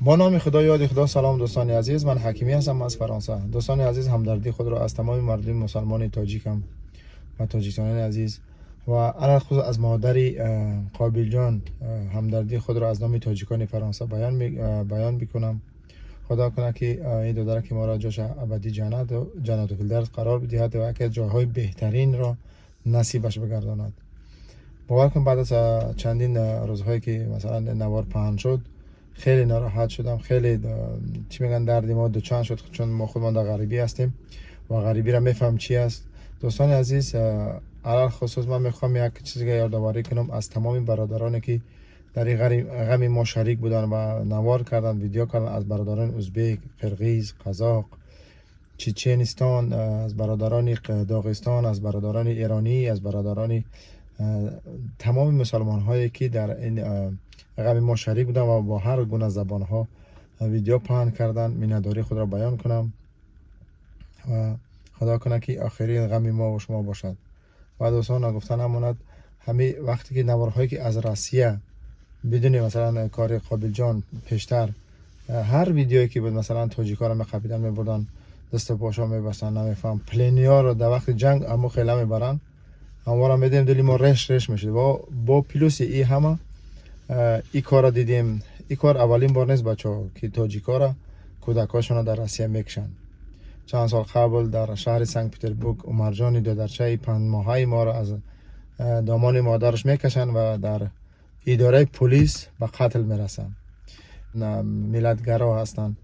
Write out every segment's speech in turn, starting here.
Бо номи Худо, ёди Худо. Салом, дӯстони азиз, ман Ҳакимӣ ҳастам аз Фаронса. Дӯстони азиз, ҳамдардии худро аз тамоми мардуми мусалмони тоҷикам ва тоҷикистонони азиз ва алалхусус аз модари Қобилҷон ҳамдардии худро аз номи тоҷикони Фаронса баён бикунам. Худо кунад, ки ин додараки моро ҷоша абадӣ ҷаннату фирдавс қарор бидиҳад ва яке аз ҷойҳои беҳтаринро насибаш бигардонад. Бовар кун, баъд аз чандин рӯзҳое, ки масалан навор паҳн шуд, хеле нороҳат шудам, хеле, чӣ мегӯянд, дарди мо дучанд шуд, чун мо худмон дар ғарибӣ ҳастем ва ғарибиро мефаҳмем чӣ аст. Дӯстони азиз, алалхусус ман мехоҳам як чизига ёдоварӣ кунам аз тамоми бародароне, ки дар ин ғами мо шарик буданд ва навор карданд, видео карданд, аз бародарони узбек, қирғиз, қазоқ, Чеченистон, аз бародарони Доғистон, аз бародарони эронӣ, аз бародарони тамоми мусалмонҳое, ки дар ин ғами мо шарик буданд ва бо ҳар гуна забонҳо видео паҳн карданд, миннатдории худро баён кунам ва Худо кунад, ки охирин ғами мо ва шумо бошад. Ва дӯстон, нагуфта намонад, ҳами вақте ки наворҳое, ки аз Россия бидуни масалан кори Қобилҷон, пештар ҳар видеое ки буд, масалан тоҷикҳоро меқапидан, мебурдан, дасту пошо мебастанд, намефаҳам, пленный ҳоро дар вақти ҷанг аммо хела мебаранд, ҳамвора медидем, дили мо реш реш мешуд. Ва бо плюси и ҳама и корро дидем. И кор аввалин бор нест, бачаҳо, ки тоҷикҳоро, кӯдакҳошонро дар Россия мекушанд. Чанд сол қабл дар шаҳри Санкт Петербург Умарҷони додарчаи 5 моҳаи моро аз домони модараш мекашанд ва дар идораи полис ба қатл мерасанд. Миллатгаро ҳастанд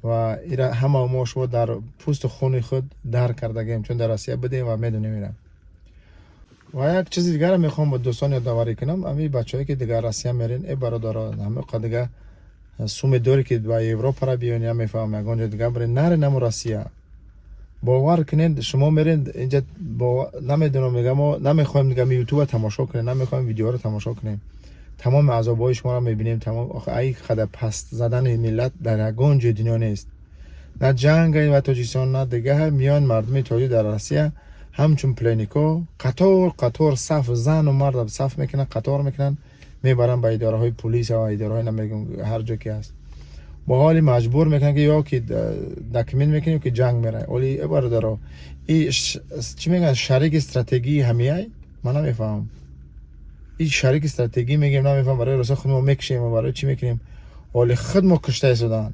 ва ира ҳама мо шумо дар пӯсту хуни худ дарк кардагем, чун дар Россия будем ва медонем ира. Ва як чизи дигарро мехоҳам бо дӯстон ёдоварӣ кунам. Ами бачаҳое, ки дигар Россия мерен, э бародаро, ҳама дига суме дорӣ, ки ба Европара биён, намефаҳмам, ягон ҷо дигар бирен, нарен амо Россия. Бовар кунед, шумо мерен инҷа, намедонам, мега мо намехоҳем дига Ютуба тамошо кунем, намехоҳем видеоро тамошо кунем, тамоми азобҳои шуморо мебинем. Тамом ай қадар паст задани миллат дар ягон ҷои дунё нест. На ҷанг ва Тоҷикистон, на дига. Миён мардуми тоҷик дар Россия ҳамчун пленник о қатор қатор саф, зану мард саф мекунанд, қатор мекунанд, мебаранд ба идораҳои полис ва идораҳои намегум ҳар ҷо ки ҳаст. Бо ҳоли маҷбур мекунанд, ки ё ки документ мекунӣ, ё ки ҷанг мерай. Оли э бародаро, и чӣ мегӯянд, шарики стратегии ҳамияй, ман намефаҳмам. И шарики стратегӣ мегӯем, намефаҳмам, барои рӯса худ мо мекушем ва барои чӣ мекунем? Оли худ мо кушта истоданд,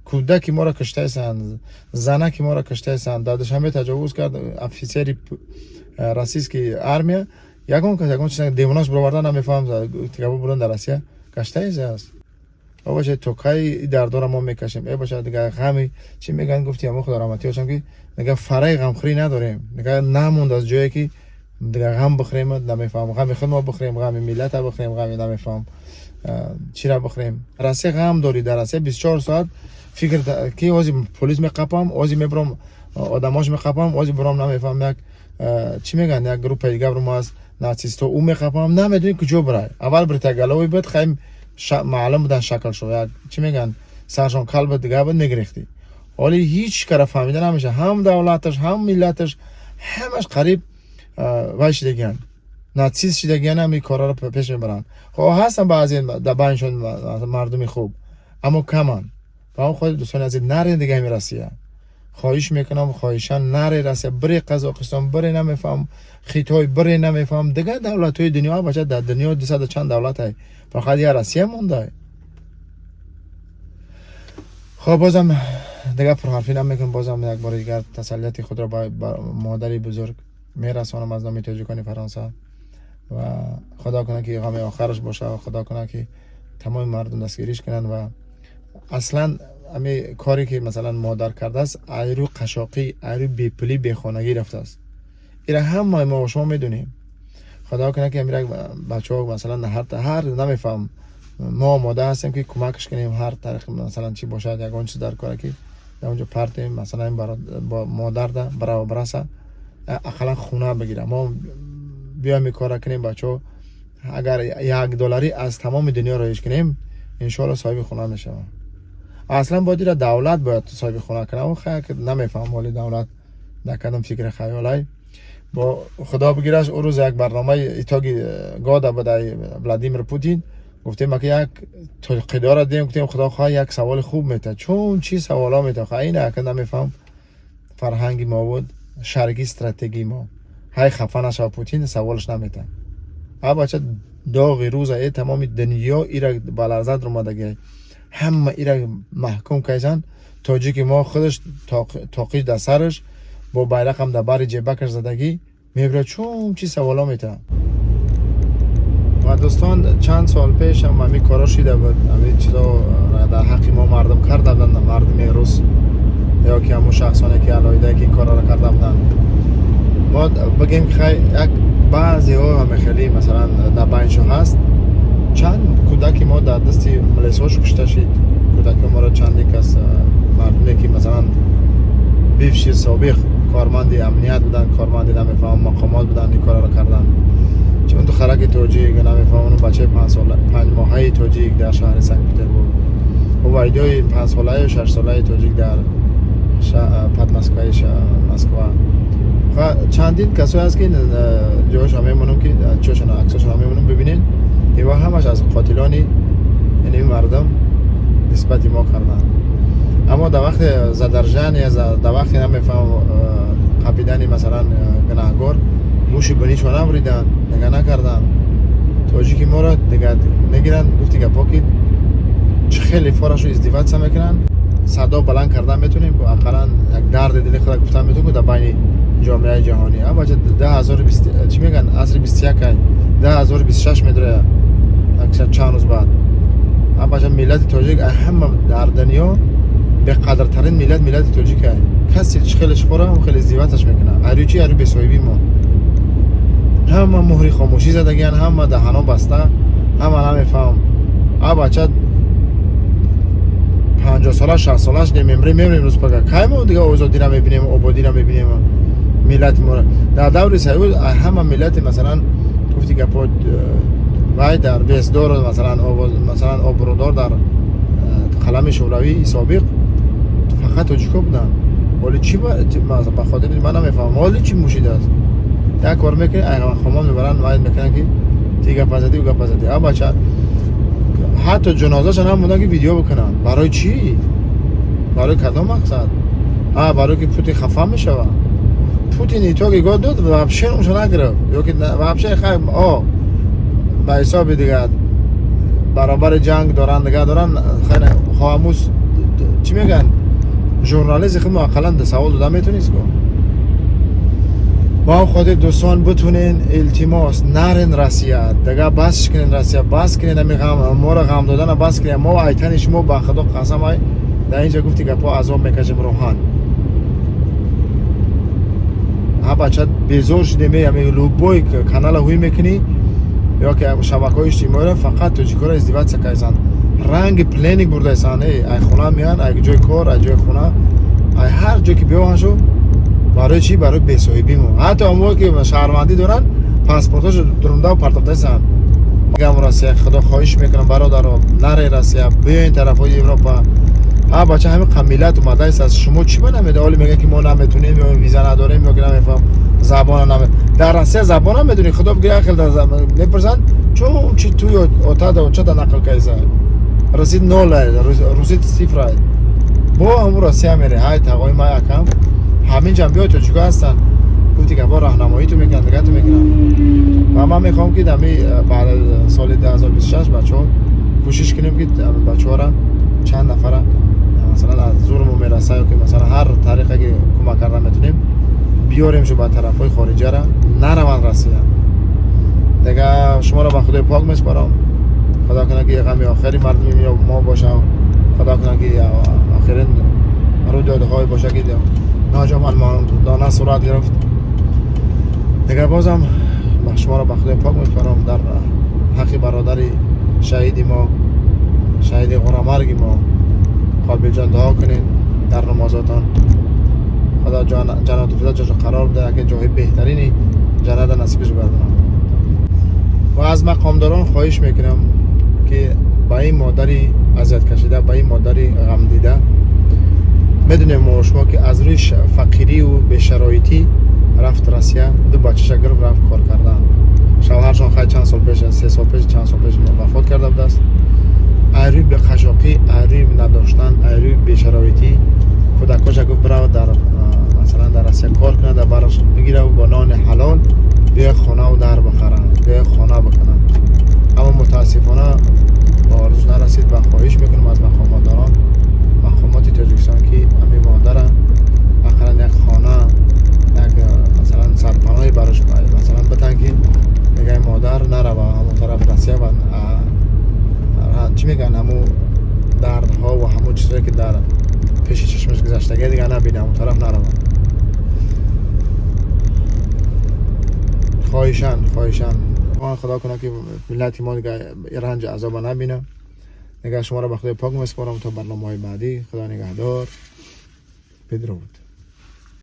кӯдаки моро кушта истанд, занаки моро кушта истанд. Дар Душанбе таҷовуз кард офицери российский армия, ягон кас ягон чиз девонаш бироварда, намефаҳмам, тикабо бурдан, дар Россия кашта истааст. Бошад, то кай дардора мо мекашем? Э бошад, дигар ғами чӣ мегӯянд, гуфти ҳамо Худо раҳматӣ бошам, ки дигар фараи ғамхӯрӣ надорем, дигар намонд аз ҷое, ки дигар ғам бихӯрем. Намефаҳмам, ғами худ мо бихӯрем, ғами миллата бихӯрем, ғами намефаҳмам чира бихӯрем. Россия ғам дорӣ, дар Россия 24 соат фикр, ки ози полис меқапам, ози мебурам, одамош меқапам, ози бурам, намефаҳмам, як, чӣ мегӯянд, як группаи дига бурам аз нацисто, ӯ меқапам, намедонӣ куҷо бирай. Аввал бритоголовый буд, хайм маълум будан шаклшо, як, чӣ мегӯянд, саршон кал буд, дига буд, мегирехтӣ. Ҳоли ҳеҷ кара фаҳмида намешавад. Ҳам давлаташ, ҳам миллаташ, ҳамаш қариб вай шидагиян, нацист шидагиян, ҳам ин корҳоро пеш мебаранд. Хо ҳастан баъзе дар байншон мардуми хуб, аммо каманд. Ба он хотир, дӯстони азиз, нарен дига ҳами Россия, хоҳиш мекунам, хоҳишан наре Россия, бире Қазоқистон, бире намефаҳмам Хитой, бире намефаҳмам дигар давлатҳои дунё. Бача, дар дунё дусаду чанд давлат ай, фақат я Россия мондай. Хоб, бозам дигар пурҳарфӣ намекунам. Бозам як бори дигар тасаллияти худро ба модари бузург мерасонам аз номи тоҷикони Фаронса ва Худо кунад, ки ғами охараш боша ва Худо кунад, ки тамоми мардум дастгириш кунанд. Ва аслан ами коре, ки масалан модар кардааст, айрӯ қашоқӣ, айрӯ бепулӣ, бехонагӣ рафтааст. Ира ҳамаи мо шумо медонем. Худо кунад, ки амира бачаҳо масалан ҳар намефаҳмам, мо омода ҳастем, ки кӯмакш кунем ҳар тариқ, масалан чӣ бошад, ягон чиз дар кора, ки дар онҷо партем, масалан модарда бараса, ақаллан хона бигира. Мо биёем ин кора кунем, бачаҳо. Агар 1 долларӣ аз тамоми дунё роиш кунем, иншоалло соҳиби хона мешавам. Аслан бояд ира давлат бояд соҳиби хона кунад. Намефаҳмам, ҳоли давлат дар кадом фикри хаёлай. Бо Худо бигираш, ӯ рӯз як барномаи итоги года буд, Владимир Путин. Гуфтем, ака, як қидора дидем, гуфтем, худо хоҳад, як саволи хуб метад, чун чӣ саволо метад. Ин ака намефаҳм, фарҳанги мо буд, шарги стратегии мо. Ҳай, хафа нашава, Путин саволаш наметад. А бача, доғи рӯза е, тамоми дунё ира ба ларза омадаги, ҳама ира маҳкум кайсан. Тоҷики мо худаш тоқиш дар сараш, бо байрақам дар бари ҷебакаш задагӣ мебирад, чун чӣ саволо метавад. Ва дӯстон, чанд сол пеш ҳам ҳамин коро шида буд, ҳамин чизо дар ҳаққи мо мардум карда буданд, мардуми рус ё ки ҳамун шахсоне ки алоҳида ки ин корро карда буданд. Мо бигем ки хай, як баъзеҳо ҳаме хеле, масалан, дар байншо ҳаст. Чанд кӯдаки мо дар дасти милисҳош кушта шид. Кӯдаки моро чанде кас, мардуме ки, масалан, бывший, собиқ корманди амният буданд, корманди, намефаҳмам, мақомот буданд, ин корро карданд. Чун духтараки тоҷик, намефаҳмам, бачаи 5 моҳаи тоҷик дар шаҳри Санкт Петербург, ҳувайдои 5-солаю 6-солаи тоҷик дар Подмоскваи Москва ва чандин касое ҳаст, ки ҷояшон мемонам, ки чошона, аксошона мемонам, бибинед. Ива ҳамаш аз қотилони ин мардум нисбати мо карданд. Аммо дар вақти задержание, дар вақти, намефаҳмам, қапидани, масалан, гунаҳгор, гӯши бинишо набуриданд, дига накарданд. Тоҷики моро дига мегиранд, гуфти гапо, ки чӣ хеле форашу издеваться мекунанд. Садо баланд кардан метонем, ақаллан як дарди дили худа гуфтан метонем дар байни ҷомеаи ҷаҳонӣ. Абача, 2020, чӣ мегӯянд, асри 21, 2026 медроя чанд рӯз баъд. Абача, миллати тоҷик ҳама дар дунё беқадртарин миллат, миллати тоҷик. Касе чӣ хеле шифора, хеле издеваться ш мекунад. Арю чи? Арю бесоҳибӣ мо. Ҳама муҳри хомӯшӣ задагиян, ҳама даҳано баста, ҳама намефаҳм. А бача, 50 сола, 60 солаш мемрем, мемрем рӯз пага. Кай мо дига озодиро мебинем, ободиро мебинем? Миллати моро дар даври союз ҳама миллати, масалан, гуфти гапо, вай дар бесдор, масалан, масалан, обрӯдор дар қалами шӯравии собиқ фақат тоҷико буданд. Ҳоли чӣ ба хотири ман намефаҳмам, ҳоли чӣ мушидааст? Як кор мекунӣ, хомон мебаранд, вайд мекунанд, ки ти гапа задӣ, ӯ гапа задӣ. А бача, ҳатто ҷанозаша намондан, ки видео бикунанд. Барои чӣ? Барои кадом мақсад? А барои ки Путин хафа мешавад. Путин итоги год дод, вообще номша нагирифт ё ки вообще хай, о ба ҳисоби дигар баробари ҷанг доранд, дигар доранд. Хай, хоҳамус, чӣ мегӯянд, журналисти худ ақаллан савол дода метонист ку. Ба он хотир, дӯстон, битунен, илтимос, нарен Россия, дага басш кунен, Россия бас кунен, ами моро ғам додана бас кунен. Мо айтани шумо, ба худо қасам, ай дар инҷа, гуфти гапо, азоб мекашем рӯҳан. Ҳа бача, безор шудем. Ами любой канала ҳуй мекунӣ ё ки шабакаҳои иҷтимоиро, фақат тоҷикоро издеваться карданд, ранги пленник бурдайсан. Ай хона меян, ай ҷои кор, ай ҷои хона, ай ҳар ҷое ки биёҳаншу. Барои чӣ? Барои бесоҳибимо. Ҳатто онҳое ки шаҳрвандӣ доранд, паспортошо дурундаву партофтайсан. Гам Россия, худо, хоҳиш мекунам, бародаро, наре Россия, биёин тарафҳои Европа. А бача, ҳамин қа миллат омадааст, аз шумо чӣ ба намеда? Оли мегӯяд, ки мо наметунем, ё виза надорем, ё ки намефаҳм, забона наме. Дар Россия забона медонӣ, худо бигӯ, хел мепурсанд, чун чи ту отада очада нақл кайса, расид нол, русид сифра, бо ҳамун Россия мере. Ҳай, тағои ма, якам ҳамин ҷам биёй, тоҷико ҳастанд, гуфти гапо, раҳнамоиту мекунанд, дигату мекунанд. Ва ман мехоҳам, ки дами баъд соли 2026 бачаҳо кӯшиш кунем, ки бачаҳора, чанд нафара, масалан, аз зурму мераса ё ки, масалан, ҳар тариқе ки кӯмак кардан метонем, биёремшу ба тарафҳои хориҷара, нараванд Россия. Дига шуморо ба худои пок меспорам. Худо кунад, ки ғами охири мардуми мо боша. Худо кунад, ки охирин рӯйдодҳое боша, ки ноҷавонмандона сурат гирифт. Дигар бозам шуморо ба худои пок меспорам. Дар ҳаққи бародари шаҳиди мо, шаҳиди ғурамарги мо Қобилҷон дуо кунед дар намозотон. Худо ҷаннату фирдавс ҷошо қарор буда, яке ҷоҳои беҳтарини ҷанната насибиш гардонад. Ва аз мақомдорон хоҳиш мекунам, ки ба ин модари азияткашида, ба ин модари ғамдида, медонем мо шумо, ки аз рӯи фақирию бешароитӣ рафт Россия, ду бачаша гирифт, рафт кор кардан. Шавҳаршон хай чанд сол пеш, 3 сол пеш, чанд сол пеш вафот карда будааст. Айрӯи беқашоқӣ, айрӯи надоштан, айрӯи бешароитӣ кӯдакоша гуфт, бирава дар, масалан, дар Россия кор кунад, дар бараш бигира, бо нони ҳалол биёй хонаву дар бихаранд, биёй хона бикунанд. Аммо мутаассифона ба орзуш нарасид. Ва хоҳиш мекунам аз мақомотдорон, мақомоти Тоҷикистон, ки ҳамин модара ақаллан як хона, як, масалан, сарпаноҳе барош, масалан, битан, ки мегӯяй модар нарава ҳамон тараф Россия ва чӣ мегӯянд, ҳамун дардҳо ва ҳамун чизҳое, ки дар пеши чашмаш гузаштагия, дигар набина, ҳамон тараф нарава. Хоҳишан, хоҳишан, худо кунад, ки миллати мо дигар ранҷ азоба набина. Дигар шуморо ба Худои пок месупорам то барномаҳои баъдӣ. Худо нигаҳдор. بدرود.